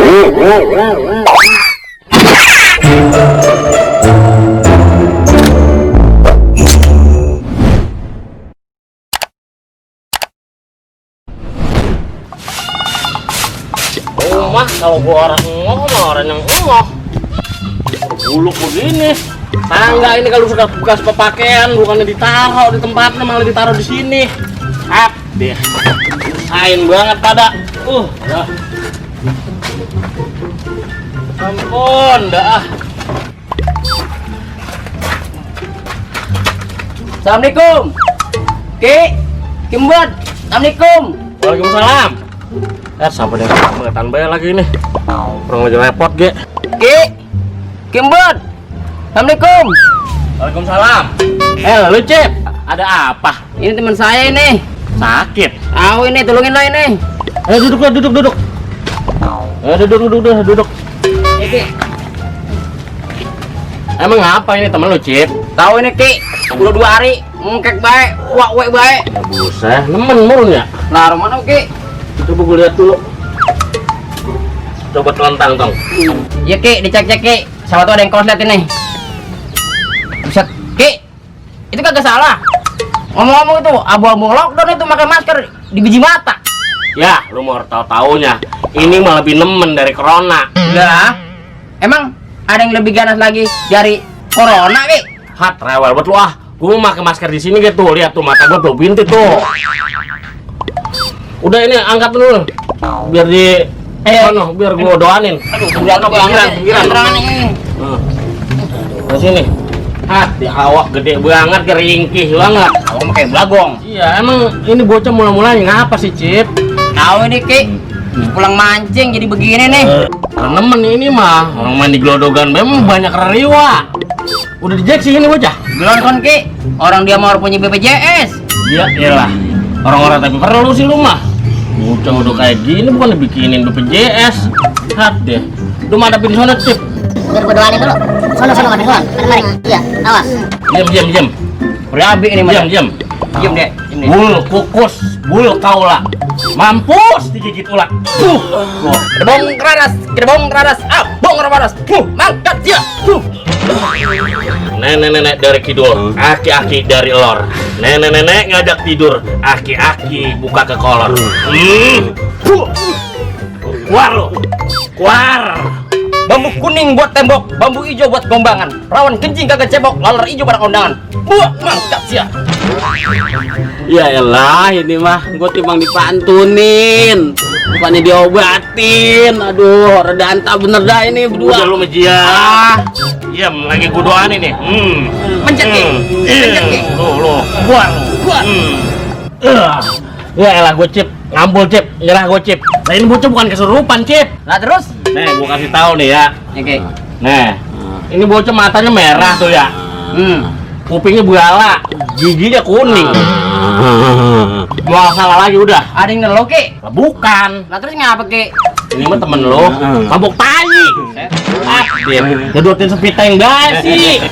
Rumah kalau gua orang orang yang buluk begini. Tangga ini kalau sudah bekas pemakaian bukannya ditaruh di tempatnya malah ditaruh di sini. Deh. Sain banget pada. Dah. Ampun, dah. Assalamualaikum. Ki, Kimbut. Assalamualaikum. Waalaikumsalam. Sampai dengan kebangetan bayar lagi nih. Kurang lagi repot, Ge. Ki, Kimbut. Assalamualaikum. Waalaikumsalam. Lu Cip, ada apa? Ini teman saya ini. Sakit. Tahu ini, tolongin lo ini. Duduk. Duduk. Ki. Emang apa ini temen lu, Cip? Tahu ini Ki, udah 2 hari mengkek baik, wak baik. Ya buset, nemen murun ya? Nah, mana Ki? Coba gue lihat dulu. Coba telentang, Tong. Ya Ki, dicek-cek Ki. Siapa tuh ada yang konslet ini. Buset, Ki. Itu kagak salah. Ngomong-ngomong itu, abu-abu lockdown itu pakai masker di biji mata. Ya, lu mau tahu-taunya. Ini malah lebih nemen dari corona. Lah, emang ada yang lebih ganas lagi dari corona, Ki? Rewel buat lu ah. Gue mau pakai masker di sini gitu. Lihat tuh mata gue tuh bintik tuh. Udah ini angkat dulu. Biar di biar gue doanin. Aduh, pinggiran. Di sini. Di awak gede banget, keringkih banget. Awak kayak belagong. Iya, emang ini bocah mula-mulanya ngapa sih, Cip? Tahu ini Ki, pulang mancing jadi begini nih. Nemen ini mah orang main di Glodogan memang banyak reriwa. Udah dijek sih ini bocah. Belum kan Ki, orang dia mau punya BPJS. Iya, iyalah. Orang-orang tapi perlu sih lu mah. Bocah udah kayak gini bukan dibikinin BPJS. Deh. Lu madapin sana, Cip. Biar gue doain dulu. Sono mari. Iya, awas. Diam. Berabi ini mah. Diam. Diam deh. Bul kukus, bul kaula. Mampus digigit ulat. Kedebong keradas. Bong keradas. Mangkat dia. Nenek dari kidul, aki-aki dari lor. Nenek ngajak tidur, aki-aki buka ke kolor. Kuar. Bambu kuning buat tembok, bambu hijau buat gombangan. Rawan kencing kagak cebok, laler hijau pada kondangan. Buat mangkat dia. Ya elah, ini mah gue timbang dipantunin, bukannya diobatin. Aduh, rada anta bener dah ini berdua. Udah lu mejian. Diam, lagi gua doain ini. Mencet Ki. Lu. Kuar. Ya elah gue Cip, ngambul Cip, nyerah gue Cip. Nah ini bocah bukan kesurupan Cip. Lah terus? Nih gue kasih tahu nih ya. Oke. Nih, ini bocah matanya merah tuh ya. Kupingnya buala, giginya kuning. Mau salah lagi udah. Ada yang nelo Ki? Lah bukan. Lah terus ngapa Ki? Ini mah temen lo, mabuk tai. Dia ngedotin sepiteng gak sih?